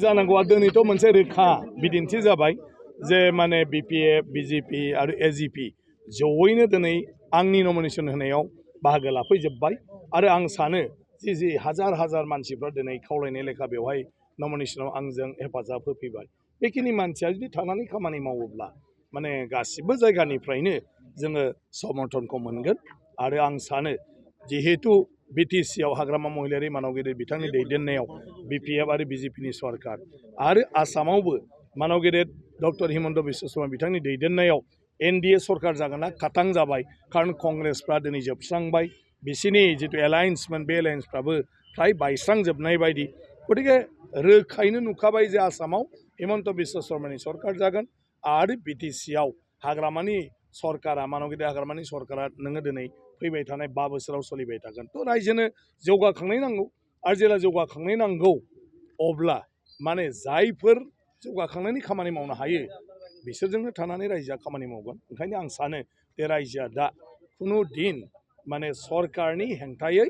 जानांगौआ दिनैथ' मोनसे रोखा बिदिन्थि जाबाय जे माने बिपिएफ बिजेपि आरो एजिपि जयैनो दिनै आंनि नमिनेसन होनायाव बाहागो लाफैजोब्बाय आरो आं सानो जि हाजार हाजार मानसिफ्रा दिनै खावलायनाय लेखा बेवहाय नमिनेसनाव आंजों हेफाजाब होफैबाय बेखिनि मानसिया जुदि थांनानै खामानि मावोब्ला माने गासिबो जायगानिफ्रायनो जोङो समर्थनखौ मोनगोन आरो आं सानो जिहेतु बिटिसिआव हाग्रामा महिलारि मानव गेदेर बिथांनि दैदेननायाव बिपिएफ आरो बिजेपिनि सरकार आरो आसामावबो मानव गेदेर डक्टर हिमन्त बिश्व शर्मा बिथांनि दैदेननायाव एनडिए सरकार जागोना खातां जाबाय खारन कंग्रेसफ्रा दिनै जोबस्रांबाय बिसिनि जितु एलायन्समोन बे एलायन्सफ्राबो फ्राय बायस्रांजोबनाय बायदि गतिके रोखायैनो नुखाबाय जे आसामाव हिमन्त बिश्व शर्मानि सरकार जागोन आरो बिटिसिआव हाग्रामानि सरकारा मानव गेदेर हाग्रामानि सरकारा नोङो दिनै फैबाय थानाय 5 बोसोराव सोलिबाय थागोन थ' रायजोनो जौगाखांनाय नांगौ आरो जेला जौगाखांनाय नांगौ अब्ला माने जायफोर जौगाखांनायनि खामानि मावनो हायो बिसोरजोंनो थानानै रायजोआ खामानि मावगोन ओंखायनो आं सानो बे रायजोआ दा खुनु दिन माने सरकारनि हेंथायै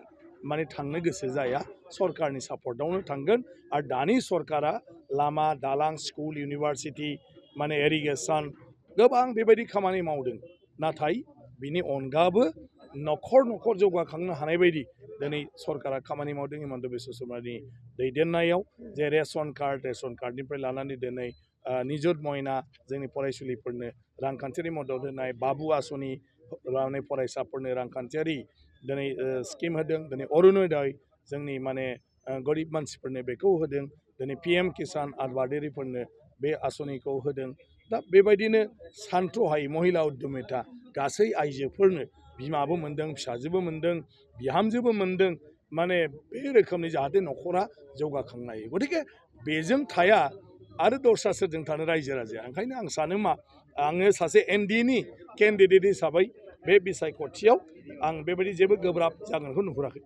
माने थांनो गोसो जाया सरकारनि सापर्टआवनो थांगोन आरो दानि सरकारा लामा दालां स्कुल इउनिभारसिटि माने इरिगेसन गोबां बेबायदि खामानि मावदों नाथाय बिनि अनगाबो नखर नखर जौगाखांनो हानाय बायदि दिनै सरकारा खामानि मावदों हिमन्त बिश्व शर्मानि दैदेननायाव जे रेशन कार्डनिफ्राय लानानै दिनै निजुत मयना जोंनि फरायसुलिफोरनो रांखान्थियारि मदद होनाय बाबु आसनि लानाय फरायसाफोरनो रांखान्थियारि दिनै स्किम होदों दिनै अरुणोदय जोंनि माने गरिब मानसिफोरनो बेखौ होदों दिनै पिएम किसान आबादारिफोरनो बे आसनिखौ होदों दा बेबायदिनो सानथ्र'हायै महिला उद्यमिता गासै आइजोफोरनो बिमाबो मोन्दों फिसाजोबो मोन्दों बिहामजोबो मोन्दों माने बे रोखोमनि जाहाथे न'खरा जौगाखांनो हायो गतिके बेजों थाया आरो दस्रा सोरजों थानो रायजो राजाया ओंखायनो आं सानो मा आङो सासे एनडिएनि केन्डिडेट हिसाबै बे बिसायख'थियाव आं बेबायदि जेबो गोब्राब जागोनखौ नुहुराखै।